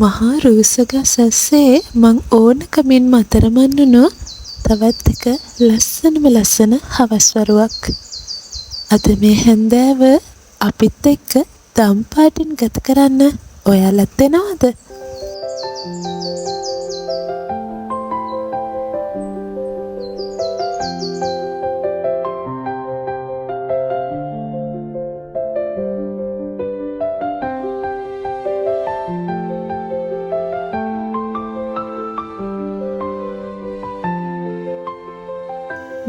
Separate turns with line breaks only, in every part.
මහා රූස්ස ගස් ඇස්සේ මං ඕනකමින්ම අතරමං වුණු තවත් එක ලස්සනම ලස්සන හවස් වරුවක්. අද මේ හැන්දෑව අපිත් එක්ක දම් පාටින් ගත කරන්න ඔයාලත් එනවද?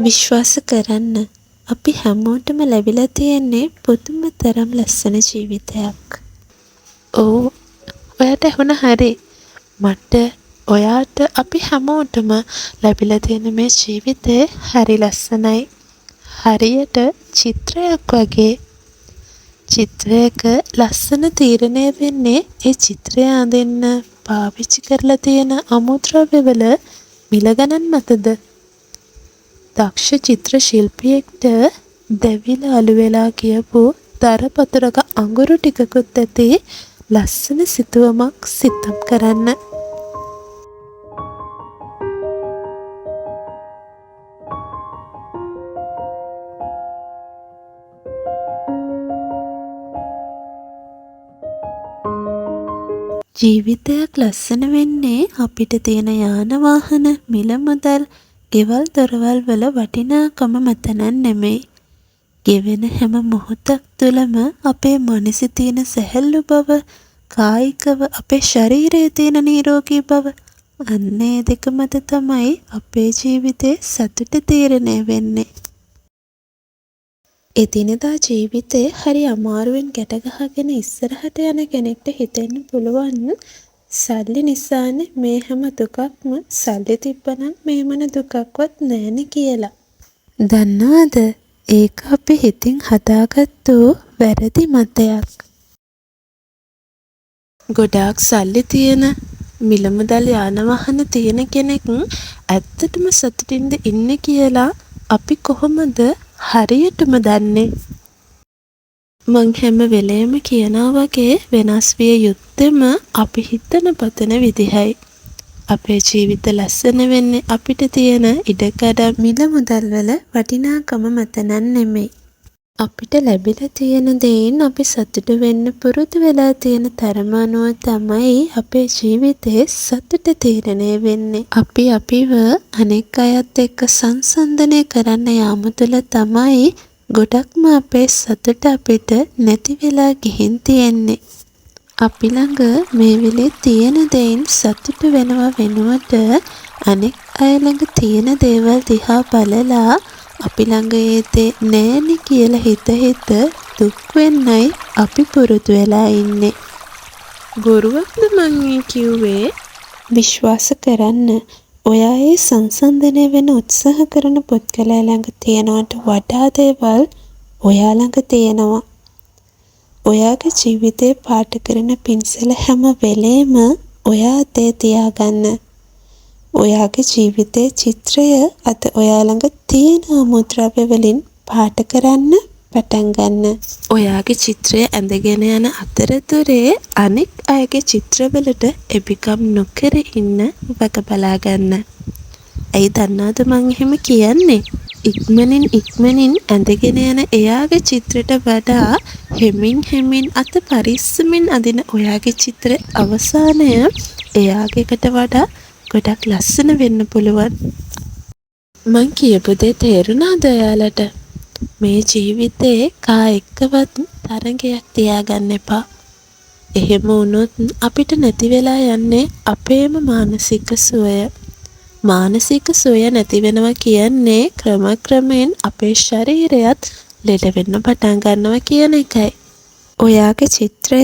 විශ්වාස කරන්න, අපි හැමෝටම ලැබිලා තියෙන්නේ පුදුම තරම් ලස්සන ජීවිතයක්. ඔව්, ඔයාට ඇහුණ හරි. මට, ඔයාට, අපි හැමෝටම ලැබිලා තියෙන මේ ජීවිතේ හරි ලස්සනයි. හරියට චිත්‍රයක් වගේ. චිත්‍රයක ලස්සන තීරණය වෙන්නේ ඒ චිත්‍රය අඳින්න පාවිච්චි කරලා තියෙන අමුද්‍රව්‍යවල මිල ගණන් මතද? දක්ෂ චිත්‍ර ශිල්පියෙක්ට දැවිලා අලු වෙලා ගියපු දර පතුරක අඟුරු ටිකකුත් ඇති ලස්සන සිතුවමක් සිතම් කරන්න. ජීවිතයක් ලස්සන වෙන්නේ අපිට තියෙන යාන වාහන, මිල මුදල්, ගෙවල් දොරවල් වල වටිනාකම මත නම් නෙමෙයි. ගෙවෙන හැම මොහොතක් තුළම අපේ මනසේ තියෙන සැහැල්ලු බව, කායිකව අපේ ශරීරයේ තියෙන නිරෝගී බව, අන්න ඒ දෙක මත තමයි අපේ ජීවිතේ සතුට තීරණය වෙන්නේ. එදිනෙදා ජීවිතේ හරි අමාරුවෙන් ගැට ගහගෙන ඉස්සරහට යන කෙනෙක්ට හිතෙන්න පුළුවන් සල්ලි නිසානේ මේ හැම දුකක්ම, සල්ලි තිබ්බනම් මේ මොන දුකක්වත් නෑනේ කියලා. දන්නවද, ඒක අපි හිතින් හදාගත්තු වැරදි මතයක්. ගොඩාක් සල්ලි තියෙන, මිල මුදල් යාන වාහන තියෙන කෙනෙක් ඇත්තටම සතුටින්ද ඉන්නේ කියලා අපි කොහොමද හරියටම දන්නේ? මං හැම වෙලේම කියනවා වගේ වෙනස් විය යුත්තේම අපි හිතන පතන විදිහයි. අපේ ජීවිත ලස්සන වෙන්නේ අපිට තියෙන ඉඩකඩ මිල මුදල් වල වටිනාකම මත නම් නෙමෙයි. අපිට ලැබිලා තියෙන දෙයින් අපි සතුටු වෙන්න පුරුදු වෙලා තියෙන තරම අනුව තමයි අපේ ජීවිතේ සතුට තීරණය වෙන්නේ. අපි අපිව අනෙක් අයත් එක්ක සංසන්දනය කරන්න යාම තුළ තමයි ගොඩක්ම අපේ සතුට අපිට නැති වෙලා ගිහින් තියෙන්නේ. අපි ළඟ මේ වෙලේ තියෙන දෙයින් සතුටු වෙනවා වෙනුවට අනෙක් අය ළඟ තියෙන දේවල් දිහා බලලා අපි ළඟ ඒ දේ නෑනේ කියලා හිත හිත දුක් වෙන්නයි අපි පුරුදු වෙලා ඉන්නේ. බොරුවක්ද මං ඒ කිව්වේ? විශ්වාස කරන්න, ඔයා ඒ සංසන්දනය වෙන්න උත්සාහ කරන පුද්ගලයා ළඟ තියෙනවට වඩා දේවල් ඔයා ළඟ තියෙනවා. ඔයාගේ ජීවිතේ පාට කරන පින්සල හැම වෙලේම ඔයා අතේ තියාගන්න. ඔයාගේ ජීවිතේ චිත්‍රය අද ඔයා ළඟ තියෙන අමුද්‍රව්‍ය වලින් පාට කරන්න පටන් ගන්න. ඔයාගේ චිත්‍රය ඇඳගෙන යන අතරතුරේ අනෙක් අයගේ චිත්‍රවලට එබිකම් නොකර ඉන්න වග බලා ගන්න. ඇයි දන්නවද මං එහෙම කියන්නේ? ඉක්මනින් ඉක්මනින් ඇඳගෙන යන එයාගේ චිත්‍රයට වඩා හෙමින් හෙමින් අත පරිස්සමින් අඳින ඔයාගේ චිත්‍ර අවසානය එයාගේ එකට වඩා ගොඩක් ලස්සන වෙන්න පුළුවන්. මං කියපු දේ තේරුණාද ඔයාලට? මේ ජීවිතේ කා එක්කවත් තරඟයක් තියාගන්න එපා. එහෙම වුණොත් අපිට නැති වෙලා යන්නේ අපේම මානසික සුවය. මානසික සුවය නැති වෙනවා කියන්නේ ක්‍රමක්‍රමයෙන් අපේ ශරීරයත් ලෙඩ වෙන්න පටන් ගන්නවා කියන එකයි. ඔයාගේ චිත්‍රය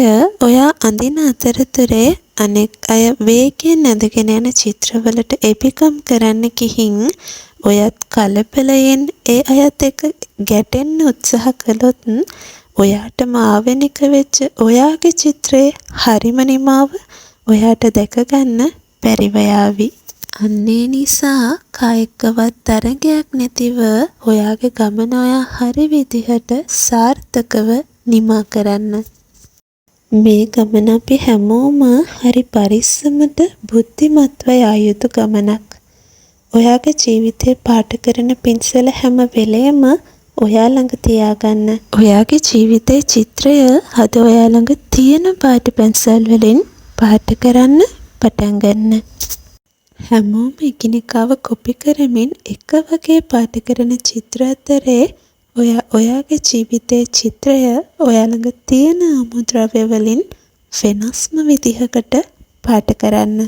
ඔයා අඳින අතරතුරේ අනෙක් අය වේගයෙන් ඇඳගෙන යන චිත්‍රවලට එබිකම් කරන්න ගිහින් ඔයත් කලබලයෙන් ඒ අයත් එක්ක ගැටෙන්න උත්සාහ කළොත් ඔයාටම ආවේනික වෙච්ච ඔයාගේ චිත්‍රයේ හරිම නිමාව ඔයාට දැකගන්න බැරිව යාවි. අන්න ඒ නිසා කා එක්කවත් තරඟයක් නැතිව ඔයාගේ ගමන ඔයා හරි විදිහට සාර්ථකව නිමා කරන්න. මේ ගමන අපි හැමෝම හරි පරිස්සමට බුද්ධිමත්ව යා යුතු ගමනක්. ඔයාගේ ජීවිතේ පාට කරන පින්සල හැම වෙලේම ඔයා ළඟ තියාගන්න. ඔයාගේ ජීවිතේ චිත්‍රය අද ඔයා ළඟ තියෙන පාට පැන්සල් වලින් පාට කරන්න පටන් ගන්න. හැමෝම එකිනෙකාව කොපි කරමින් එක වගේ පාට කරන චිත්‍ර අතරේ ඔයා ඔයාගේ ජීවිතේ චිත්‍රය ඔයා ළඟ තියෙන අමුද්‍රව්‍ය වලින් වෙනස්ම විදිහකට පාට කරන්න.